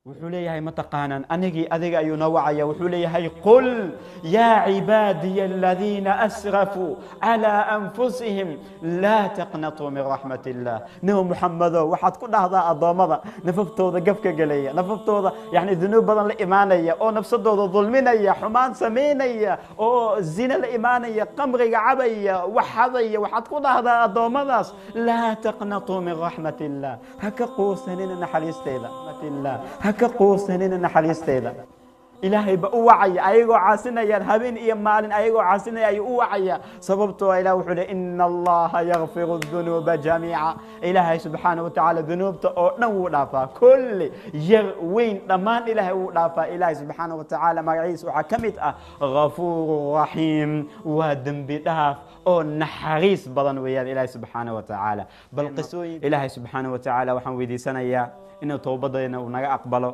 Wuxuu leeyahay, mataqaanaan, anigii adiga ayuu noo wacaya. Wuxuu leeyahay: qul yaa cibaadiya aladiina asrafuu calaa anfusihim laa taqnatuu min raxmat illah. Nebi Muxamedow, waxaad ku dhahdaa addoommada nafaftooda gafka gelaya, nafaftooda yani dunuub badan la imaanaya, oo nafsadooda dulminaya, xumaan samaynaya, oo zina la imaanaya, qamriga cabaya, wax hadaya, waxaad ku dhahdaa addoommadaas: laa taqnatuu min raxmat illah, ha ka quusanina naxariisteeda, raxmatillah, ha ka quusanina naxariisteeda. Ilaahay ba u wacaya ayagoo caasinayaan, habeen iyo maalin ayagoo caasinaya ayuu u wacaya, sababtoo ah Ilah wuxuu leey: ina Allaha yakfiru dunuuba jamiica. Ilaahay subxaana wa tacaala dunuubta oo dhan wuu dhaafaa, kulli yar weyn dhammaan Ilaahay wuu dhaafaa. Ilaahay subxaana wa tacaala magaciisa waxaa ka mid ah Ghafuuru Raxiim, waa dembi dhaaf oo naxariis badan weeyaan Ilaahay subxaana wa tacaala. Bal qisooyin, Ilaahay subxaana wa tacaala waxaan weydiisanayaa inuu towbadeena uu naga aqbalo.